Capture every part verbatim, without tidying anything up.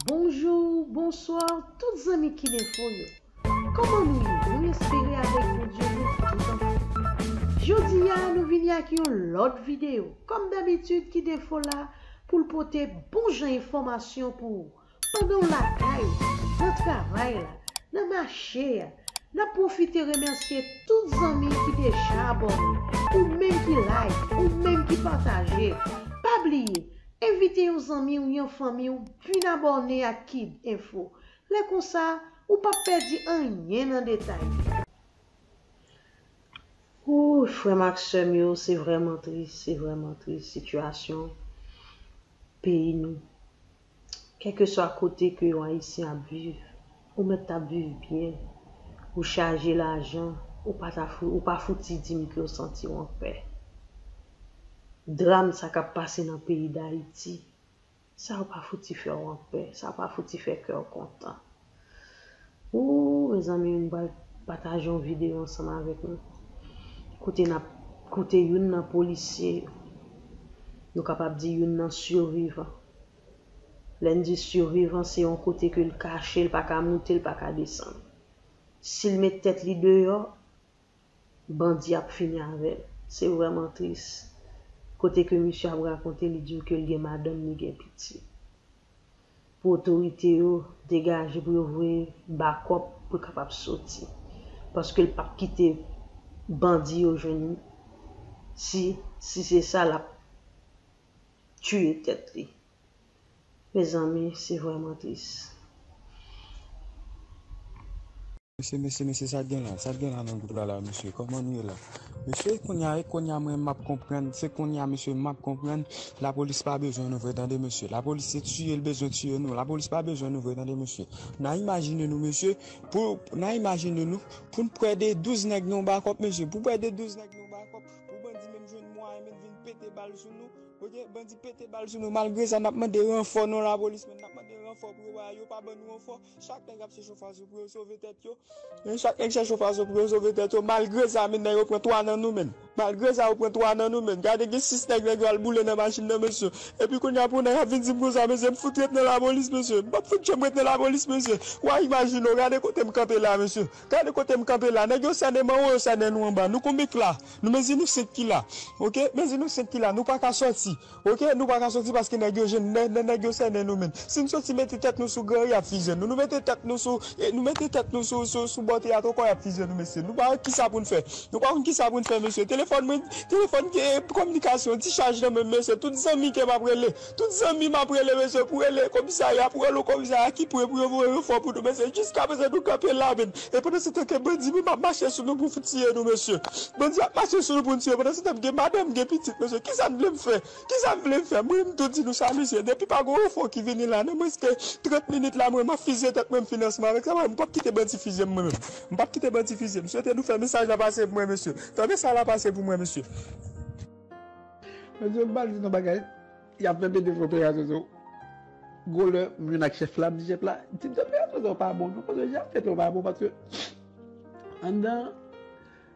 Bonjou, bonswa, tout zanmi Kid Info yo. Kòman nou ye? Nou espere avèk Bondye nou tout anfòm. Jodi a, nou vini ak yon lòt videyo. Kòm dabitid, Kid Info la pou l pote bon jan enfòmasyon pou ou. Pandan w lakay ou, nan travay la, nan mache a, n ap pwofite remèsye tout zanmi ki deja abòne, ou menm ki like, ou menm ki pataje. Pa bliye, envite yon zanmi w, yon fanmi w vin abòne ak Kid Info. Lè konsa, ou p ap pèdi anyen nan detay. Ooh, frè m ak sè m yo, se vrèman tris, se vrèman tris sitiyasyon peyi nou. Kèlkeswa kote ke yon Ayisyen ap viv, ou mèt t ap viv byen, ou chaje lajan, ou pa ta fou, ou pa fouti di m ke w santi w anpè. Dram sa k ap pase nan peyi Dayiti, sa yo pa fouti fè w anpè, sa pa fouti fè kè w kontan. Ooh, mezanmi, m pral pataje yon videyo ansanm avèk nou. Kote n ap, kote youn nan polisye yo, nou kapab di youn nan sivivan. Lè n di sivivan, se yon kote ke l kache, l pa ka moute, l pa ka desann. Si l met tèt li deyò, bandi ap fini avè l. Se vrèman tris. Kote ke misye ap rakonte, li di w ke l gen madanm, li gen pitit. Pou otorite yo degaje, pou yo voye bakòp pou l kapab soti. Paske l p ap kite bandi yo jwenn li. Si, si se sa, l ap tiye tèt li. Mezanmi, se vrèman tris. Mesye, mesye, mesye, sa k gen la? Sa k gen la nan gwoup la, la, mesye? Kòman nou ye la? Mesye, kounye a, e kounye a, mwen, m ap konprann. Se kounye a, mesye, m ap konprann. Lapolis pa bezwen nou vre, tande, mesye. Lapolis se tiye l bezwen tiye nou. Lapolis pa bezwen nou vre, tande, mesye. N a imajine nou, mesye, pou, n a imajine nou, pou n prè de douz nèg nan yon bakòp, mesye. Pou prè de douz nèg nan yon bakòp, pou bandi menm jwenn mwayen menm vin pete bal sou nou. Ok, bandi pete bal sou nou. Malgre sa, n ap mande ranfò nan lapolis, men n ap mande ranfò pou yo ba yo pa ban nou ranfò. Chak nèg ap chèche yon fason pou yo sove tèt yo. Men chak nèg chèche yon fason pou yo sove tèt yo. Malgre sa, men nèg yo pran twa nan nou, men. Malgre sa, yo pran twa nan nou, men. Gade, gen sis nèg, nèg yo al boule nan machin nan, mesye. Epi kounye a, pou nèg ap vin di m konsa, mesye, m fout ret nan lapolis, mesye. M p ap fout janm ret nan lapolis, mesye. W a imajine w, gade kote m kanpe la, mesye. Gade kote m kanpe la. Nèg yo sènen m anwo, yo sènen nou anba. Nou konbyen k la? Nou mezi nou senk ki la. Ok? Mezi nou senk ki la. Nou pa ka sòti. Ok? Nou pa ka sòti paske nèg yo jwenn, nè-, nè-, nèg yo sènen nou menm. Si n sòti mete tèt nou sou granri, y ap fizye nou. Nou mete tèt nou sou, e, nou mete tèt nou sou, sou, sou bò teyat ankò, y ap fizye nou, mesye. Nou pa konn kisa pou n fè. Nou pa konn kisa pou n fè, mesye. Telefòn mwen, telefòn gen kominikasyon, ti chaj nan men m, mesye. Tout zanmi ke m ap rele. Tout zanmi m ap rele, mesye, pou rele komisarya, pou rele komisarya ki pre pou yo voye ranfò pou nou, mesye. Jiskaprezan, nou kanpe la, menm. E pandan se tan ke bandi menm ap mache sou nou pou tiye nou, mesye. Bandi ap mache sou nou pou n tiye. Pandan se tan, m gen madanm, m gen pitit, mesye. Kisa n vle m fè? Kisa n vle m fè? Mwen, m tou di nou sa, mesye. Depi pa gen ranfò ki vini la, nan mwens ke trant minit la, mwen, m ap fizye tèt mwen, m fin ansanm avèk sa. Mwen, m p ap kite bandi fizye m, mwen menm. M p ap kite bandi fizye m. M swete nou fè mesaj la pase pou mwen, mesye. Fè mesaj la pase pou mwen, mesye. Mesye, m pral di nou bagay. Y ap fè pete fè operasyon sou. Gwo lè m jwenn ak chèf la, m di chèf la, tip de operasyon sa yo pa bon non, paske jan y ap fèt yo pa bon, paske anndan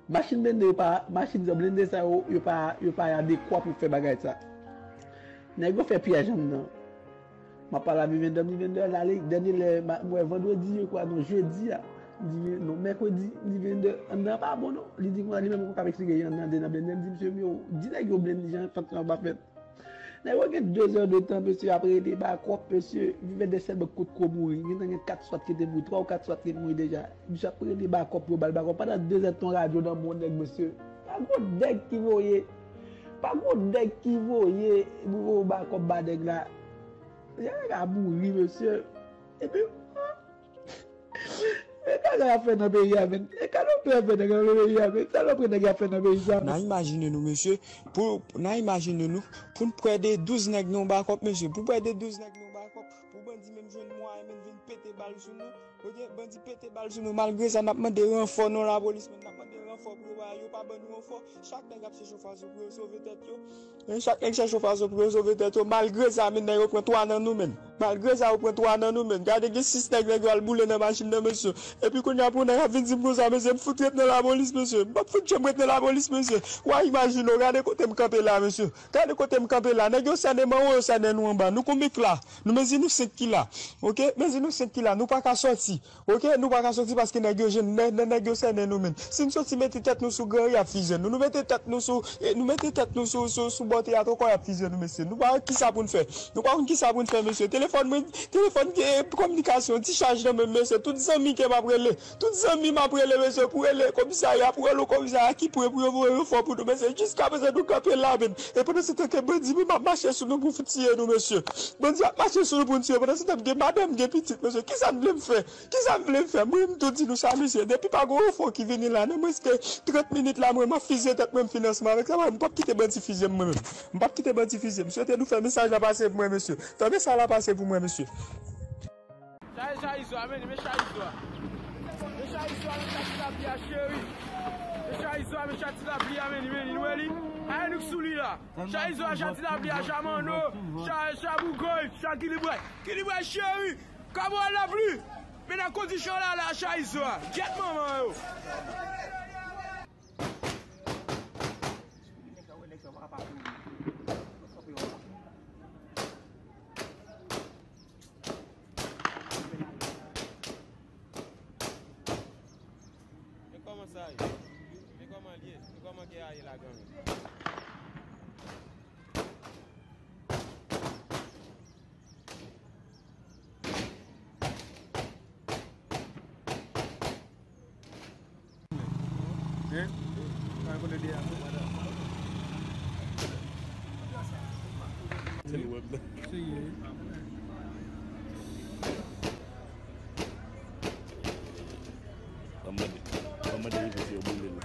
machin blende yo pa, machin sa, blende sa yo, yo pa, yo pa adekwa pou fè bagay sa. Nèg yo fè pyèj anndan. M ap pale a Vivender, Vivender al ale, dènye lè, m wè vandredi, je kwa, non, jedi a, di, non, mèkredi, Vivender, anndan an pa bon non. Li di konsa, li menm poko ka eksplike jan anndan de nan blende, m di, mesye, m yo, di nèg yo blende jan fèt lan pa fèt. Nèg yo gen de zè de tan, mesye, ap rele bakòp, mesye. Vivender sèlman potko mouri. Gentan gen kat swat ki te mouri, twa ou kat swat ki te mouri deja. Misye ap rele bakòp pou yo ba l bakòp. Pandan de zè de tan, radyo nan men yon nèg, mesye. Pa gon nèg ki voye. Pa gon nèg ki voye pou voye bakòp ba nèg la. Nèg la mouri, mesye. Epi, E bagay ap fè nan peyi a, menm. E kalòpri ap fè nan peyi a, menm. Kalòpri nèg ap fè nan peyi sa. N a imajine nou, mesye, pou, n a imajine nou, pou n prè de douz nèg nan yon bakòp, mesye. Pou prè de douz nèg nan yon bakòp, pou bandi menm jwenn mwayen menm vin pete bal sou nou. Ok, bandi pete bal sou nou. Malgre sa, n ap mande ranfò nan lapolis, menm. N ap mande ranfò pou yo ba, yo pa ban nou ranfò. Chak nèg ap chèche yon fason pou yo sove tèt yo. Men chak nèg chèche yon fason pou yo sove tèt yo. Malgre sa, men nèg yo pran twa nan nou, menm. Malgre sa, yo pran twa nan nou, menm. Gade, gen sis nèg, nèg yo al boule nan machin nan, mesye. Epi kounye a, pou nèg ap vin di m konsa, mesye, m fout ret nan lapolis, mesye. M p ap fout janm ret nan lapolis, mesye. W a imajine w, gade kote m kanpe la, mesye. Gade kote m kanpe la. Nèg yo sènen m anwo, yo sènen nou anba. Nou konbyen k la? Nou mezi nou senk ki la. Oke? Mezi nou senk ki la. Nou pa ka sòti. Oke? Nou pa ka sòti paske nèg yo jwenn, nè-, nè-, nèg yo sènen nou menm. Si n sòti mete tèt nou sou granri, y ap fizye nou. Nou mete tèt nou sou, e, nou mete tèt nou sou, sou, sou bò teyat ankò, y ap fizye nou, mesye. Nou pa wè kisa pou n fè. Nou pa konn kisa pou n fè, mesye. Telefòn mwen, telefòn gen kominikasyon, ti chaj nan men m, mesye. Tout zanmi ke m ap rele. Tout zanmi m ap rele, mesye, pou rele komisarya, pou rele komisarya ki pre pou yo voye ranfò pou nou, mesye. Jiskaprezan, nou kanpe la menm. E pandan se tan ke bandi menm ap mache sou nou pou tiye nou, mesye. Bandi ap mache sou nou pou n tiye. Pandan se tan, m gen madanm, m gen pitit, mesye. Kisa n vle m fè? Kisa n vle m fè? Mwen, m tou di nou sa, mesye. Depi pa gen ranfò ki vini la, nan mwens ke trant minit la, mwen, m ap fizye tèt mwen, m fin ansanm avèk sa. Mwen, m p ap kite bandi fizye m, mwen menm. M p ap kite bandi fizye m. M swete nou fè mesaj la pase pou mwen, mesye. Fè mesaj la pase pou mwen, mesye. Chaje, chaje izo a, men, men chaje izo a. Men chaje izo a, men chaje ti lapli a, cheri. Men chaje izo a, men chaje ti lapli a, men, men, nou wè li. Ayen nou k sou li la. Chaje izo a, chaje ti lapli a, chaje manno, chaje, chaje bougòy, chaje kilibway. Kilibway, cheri. Kabwal lapli. Men nan kondisyon la, la, chaje izo a. Gyèt manman yo. Men kòman sa ye? Men kòman l ye? Men kòman ke a ye la, granmè? Hein? Sa kote de a? Se li wèb la. Se ye. Ban m mande. Ban m mande li pou yo boule l.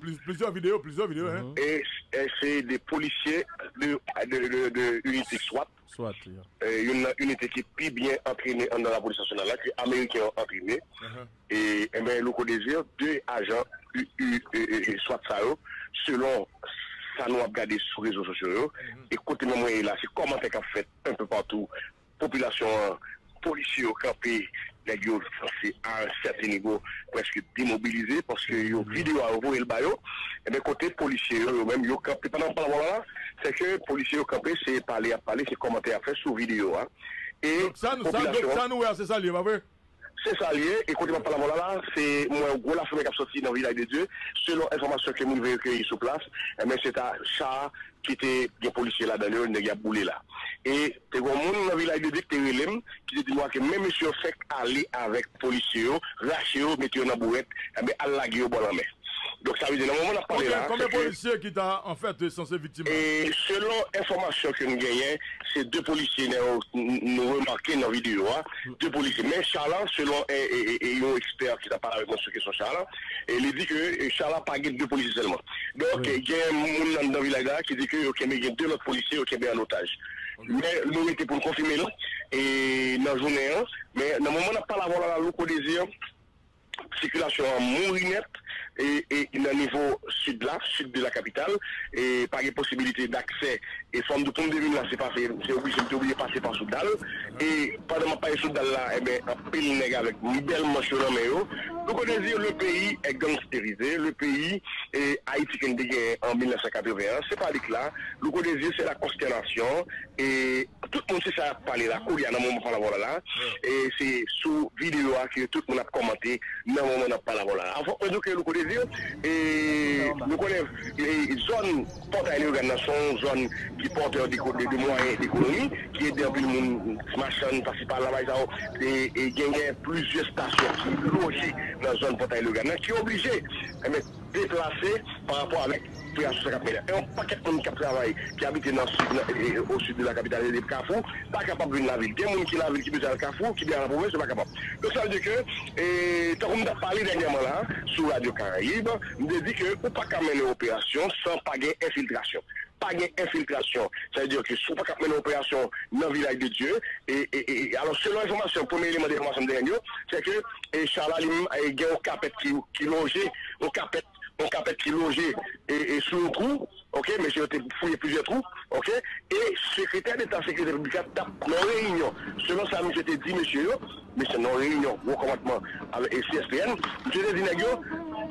Plis-, plizyè videyo, plizyè videyo, hein? E, e se de polisye de, de, de, de inite swat. Swat, yeah. E, youn nan inite ki pi byen antrene anndan lapolis nasyonal la, ke ameriken yo antrene. E, enben, Louko Désir, de ajan U, U, e, e, e, swat sa yo, selon sa nou ap gade sou rezo sosyo yo, e kote menm mwen ye la, se kòmantè k ap fèt un peu partout. Popilasyon an, polisye yo kanpe, nèg yo sanse à un certain niveau prèske demobilize, paske yo, videyo a yo voye l ba yo. Enben, kote polisye yo, yo menm, yo kanpe. Pandan m pale avè w la, se ke polisye yo kanpe, se pale y ap pale, se kòmantè y ap fè sou videyo a. E donk sa nou, sa, donk popilasyon an, sa nou wè a, se sa l ye, pa vre? Se sa l ye, e kote m ap pale avè w la, la, se m wè yon gwo lafimen k ap sòti nan Vilaj de Dye. Selon enfòmasyon ke moun rekeyi sou plas, enben, se ta cha ki te gen polisye ladan l yo, nèg y ap boule la. E te gen yon moun nan Vilaj de Dye ki te rele m, ki te di m ke men mesye yo fèk ale avèk polisye yo, rache yo, mete yo nan bourèt, enben, al lage yo bò lanmè. Donk, sa vle di, nan moman n ap pale la, se ke... Konbyen, konbyen polisye ki ta, anfèt, sanse viktim la? E selon enfòmasyon ke n genyen, se de polisye nou, nou remake nan videyo a, de polisye. Men cha la, selon, e, e, e, e, yon ekspè ki t ap pale avèk mwen sou kesyon cha la, e li di ke, e, cha la pa gen de polisye sèlman. Donk, e, gen moun anndan vilaj la ki di ke yo kenbe gen de lòt polisye yo kenbe an otaj. Men nou rete pou n konfime l, e, nan jounen an. Men nan moman n ap pale avè w la, Louko Désir, sikilasyon an mouri nèt, e, e nan nivo sid la, sid de la kapital, e pa gen posibilite daksè. E fò m di w, pou m te vin la, se pase, se oblije, m te oblije pase pa sou dal. E pandan m ap pale sou dal la, enben, anpil nèg avèk bèl manch yo nan men yo. Louko Désir, le pays est gangstérisé, le pays, e, Ayiti ke n te genyen an mil nèf san katreven an, se pa li k la. Louko Désir, c'est la consternation, e tout moun se sa y ap pale la, koulye a nan moman pale avè w la, la, e se sou videyo a ke tout moun ap kòmante nan moman n ap pale avè w la. Fòk mwen di w ke Louko Désir, e nou konnen, e zòn Pòtay Leyogàn nan se yon zòn ki pòtè de, de, de mwayen dekonomi, ki ede anpil moun, machann, pase pala, bagay sa yo, e, e genyen plizyè estasyon ki loje nan zòn Pòtay Leyogàn nan, ki oblije, enben, deplase pa rapò avèk operasyon sa k ap mennen. E yon pakèt moun k ap travay, ki abite nan sid, nan, e, e, o sid de la kapital, e, Kafou, pa kapab vin lavil. Gen moun ki lavil, ki bezwen al Kafou, ki bezwen al pwovens, yo pa kapab. Donk, sa vle di ke, e, tankou m t ap pale dènyèman la, sou Radyo Karayib, m te di ke ou pa ka mennen operasyon san pa gen enfiltrasyon. Pa gen enfiltrasyon. Sa vle di ke si w pa ka mennen operasyon nan Vilaj de Dye, e, e, e, e, alò, selon enfòmasyon, premye eleman de enfòmasyon m te jwenn yo, se ke, e, cha la, li, e, gen yon kapèt ki, ki lonje, yon kapèt, yon kapèt ki lonje, e, e, sou yon twou, oke, mesye yo te fouye plizyè twou, oke, e sekretè deta sekirite piblik la t ap nan yon reyinyon. Selon sa misye te di mesye yo, mesye nan yon reyinyon wo kòmandman avèk, e, C S P N, misye te di nèg yo,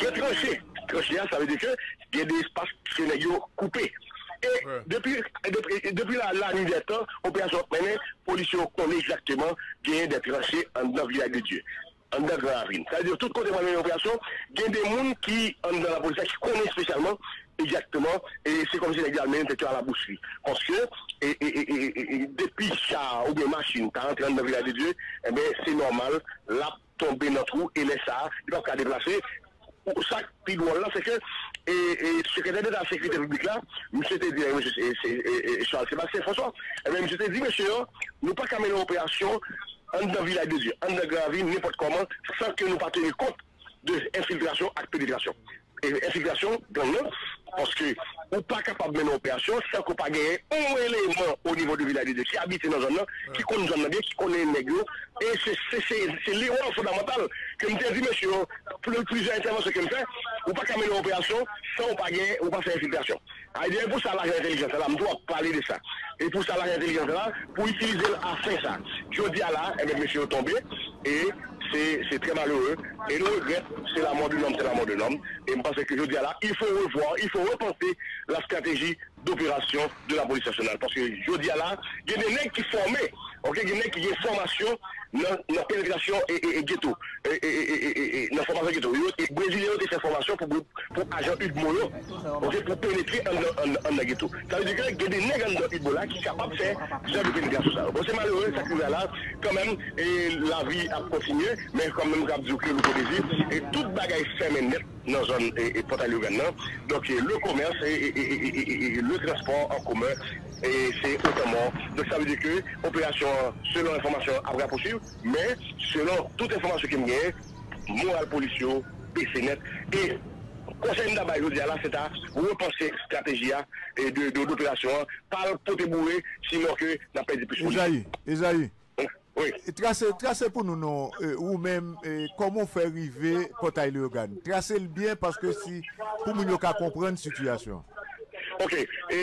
gen tranche, tranche a, sa vle di ke gen de espas ke nèg yo koupe. E depi, depi, depi la, la nuit des temps, operasyon ap mennen, polis yo konnen egzakteman genyen de tranche anndan Vilaj de Dye, anndan Gran Ravin. Sa vle di, tout kote mwen mennen operasyon, gen de moun ki anndan lapolis la ki konnen espesyalman, egzakteman, e se kòmsi nèg yo al mennen tèt yo a labouch li. Paske, e, e, e, e, e, e, depi cha oubyen machin ta rantre anndan Vilaj de Dye, enben, se nòmal, l ap tonbe nan twou, e lè sa a, li p ap ka deplase. Ou, sa k pi dwòl la, se ke, e, e, sekretè deta sekirite piblik la, misye te di, e, mesye, e, se, e, e, e, Charles Sébastien François, ebyen, misye te di, mesye yo, nou pa ka mennen operasyon anndan Vilaj de Dye, anndan Gran Ravin, nenpòt kòman, san ke nou pa teni kont de enfiltrasyon ak penetrasyon. E enfiltrasyon, gang nan, paske ou pa kapab mennen operasyon san ke w pa genyen yon eleman o nivo de Vilaj de Dye ki abite nan zòn nan, ki konn zòn nan byen, ki konnen nèg yo. E se, se, se, se lewon fondamantal ke m te di mesye yo, pli-, plizyè entèvansyon ke m fè, ou pa ka mennen operasyon san ou pa gen, ou pa fè enfiltrasyon. Sa vle di, e pou sa lajan entèlijans la, m tou ap pale de sa. E pou sa lajan entèlijans la, pou itilize l a fen sa. Jodi a la, enben, mesye yo tonbe, e se, se trè malere. E nou regrèt, c'est la mort d'un homme, c'est la mort d'un homme. E m panse ke jodi a la, il faut revoir, il faut repenser la stratégie d'opération de la police nationale. Paske jodi a la, gen de nèg ki fòme, ok, gen nèg ki gen fòmasyon nan, nan penetrasyon e, e, e geto. E, e, e, e, e, e, nan fòmasyon geto. Yo, e Brezilyen yo te fè fòmasyon pou, pou ajan UDMO yo, ok, pou penetre anndan, anndan, anndan geto. Sa vle di ke gen de nèg anndan UDMO la ki kapab fè jan de penetrasyon sa yo. Bon, se malere, sa k rive a la, kanmenm, e lavi ap kontinye, men kanmenm, m ap di w ke Louko Désir, e tout bagay fèmen nèt nan zòn, e, e, Pòtay Leyogàn nan. Donk, e, le commerce, e, e, le transport en commun, e, se otan mò. Donk, sa vle di ke operasyon an, selon enfòmasyon, ap rapousuiv, men, selon tout enfòmasyon ke m genyen, moral polis yo bese nèt. E konsèy m ta bay jodi a la, se ta repanse estrateji a, e de, de, doperasyon an, pa l pote boure, sinon ke n ap pèdi plis moun. Ezayi, Ezayi, wi. E trase, trase pou nou non, e, ou menm, e, kòman w fè rive Pòtay Leyogàn? Trase l byen, paske si, pou moun yo ka konprann sitiyasyon. Ok, e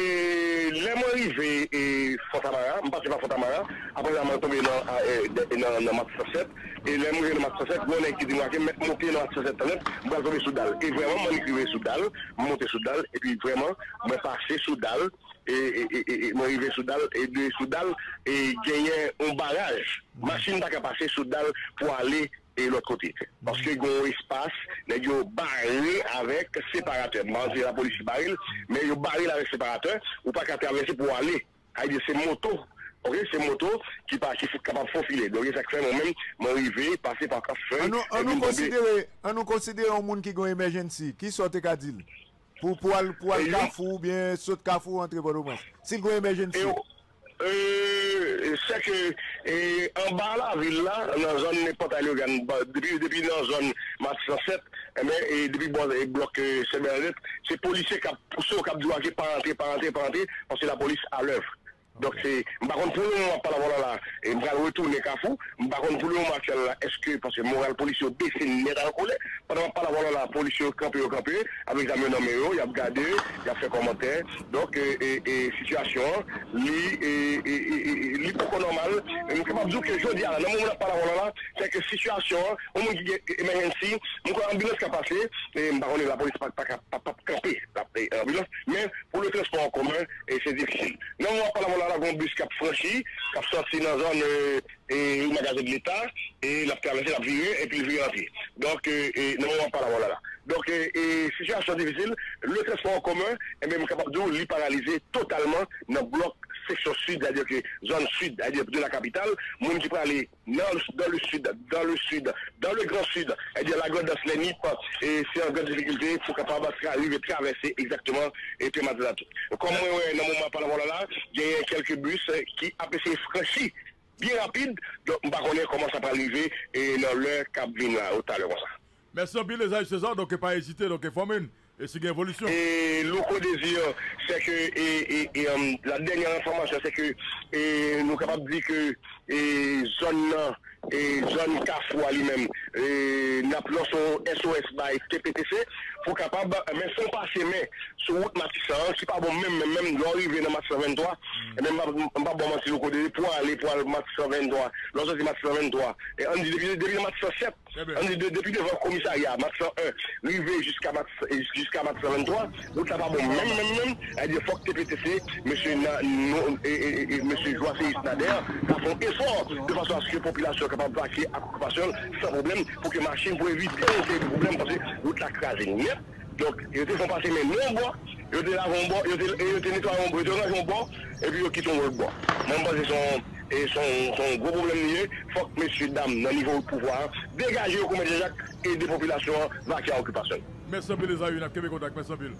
lè mwen rive, e, Fòtamara, m pase pa Fòtamara, apre sa mwen tonbe nan, a, e, de, nan, nan Mat san sèt, e lè m rive nan Mat san sèt, gon nèg ki di m, "Wake, mèt monte nan Mat san sèt, tande, m pral tonbe sou dal." E vrèman, mwen rive sou dal, m monte sou dal, epi vrèman, mwen pase sou dal, e, e, e, e, e, mwen rive sou dal, e de sou dal, e genyen yon baraj. Machin pa ka pase sou dal pou ale, e lòt kote. Paske gen yon espas, nèg yo bare avèk separatè. M pa di lapolis ki bare l, men yo bare l avèk separatè, ou pa ka travèse pou w ale. Sa vle di se moto, ok, se moto ki pa, ki kapab fofile. Donk, e sa k fè mwen menm, mwen rive, pase pa Kafou, an nou, an epi nou m tonbe. Konsidere, an nou konsidere yon moun ki gen yon emergency, kisa w te ka di l? Pou, pou al, pou al Kafou, oubyen sot Kafou, antre Pòtoprens. Si l gen yon emergency. E, e, sèke, e, anba lavil la, nan zòn Pòtay Leyogàn, ba, depi, depi nan zòn Mat san sèt, enben, e, depi bò, e, blòk, e, Sent Bènadèt, se polisye k ap pouse w, k ap di w, "Wake, pa rantre, pa rantre, pa rantre," paske lapolis a lèv. Donk, se, m pa konn pou le moman m ap pale avè w la, la, e m pral retounen Kafou, m pa konn pou le moman aktyèl la, èske, paske moral polis yo bese nèt al kolè, pandan m ap pale avè w la, la, polis yo kanpe, yo kanpe, avèk zam yo nan men yo, y ap gade, y ap fè kòmantè. Donk, e, e, e, sitiyasyon an, li, e, e, e, e, li poko nòmal. E m kapab di w ke jodi a la, nan moman m ap pale avè w la, la, se ke sitiyasyon an, yon moun ki gen emergency, m kwè anbilans ka pase, e m pa konnen lapolis pa, pa, pa, pa, p ap kanpe, l ap, e, anbilans, men pou le transpò an komen, e se difisil. Nan moman m ap pale avè w la, la, gen yon bis k ap franchi, k ap sòti nan zòn, e, e, Magazen de Leta, e l ap travèse, l ap vire, epi l vire antre. Donk, e, e, nan moman m ap pale avè w la, la. Donk, e, e, sitiyasyon difisil, le transpò an komen, enben, m kapab di w, li paralize totalman nan blòk seksyon sid, sètadi ke zòn sid, sètadi de la kapital, moun ki prale nan, dans le sud, dans le sud, dans le grand sud, sètadi la Grandans, Lè Nip, e se an gran difikilte pou kapab tra-, rive travèse egzakteman e Pè Maten la tou. Kòm mwen wè nan moman m ap pale avè w la, la, genyen kèlke bis, e, ki ap eseye franchi byen rapid. Donk, m pa konnen kòman sa pral rive, e nan lè k ap vin la, ou talè konsa. Mèsi anpil, Esaü César. Donk, pa ezite, donk, enfòme n. E si gen evolisyon? E Louko Désir, se ke, e, e, e, um, la dènyè enfòmasyon, se ke, e, nou kapab di ke, e, zòn nan, e, zòn Kafou a li menm, e, n ap lanse yon S O S bay T P T C pou kapab, men fè yon pase men sou wout Matisan an, ki pa bon menm, menm, menm, lè w rive nan Matisan venntwa, e menm, m pa, m pa ba w manti, Louko Désir, pou ale, pou al Matisan venntwa, lè w soti Matisan venntwa, e ann di, depi, depi nan Matisan sèt, Ann di de, depi devan komisarya Mat san en rive jiska Mat, jiska Mat san venntwa, wout la pa bon menm, menm, menm. Sa vle di fòk T P T C, mesye, mesye Joaseis Nader, ta fè yon efò de fason aske popilasyon kapab vakye ak okipasyon l san pwoblèm, pou ke machin, pou evite yon seri de pwoblèm, paske wout la kraze nèt. Donk, yo te fè yon pase men nan yon bò, yo te lave yon bò, yo te, yo te netwaye yon bò, yo te ranje yon bò, epi yo kite yon lòt bò. Mwen, m panse se yon, e se yon, se yon gwo pwoblèm li ye. Fòk mesye dam nan nivo pouvwa a degaje yo kou Mèt Jan Jak, ede popilasyon an vakye ak okipasyon l. Mèsi anpil, Ezayi, n ap kenbe kontak. Mèsi anpil.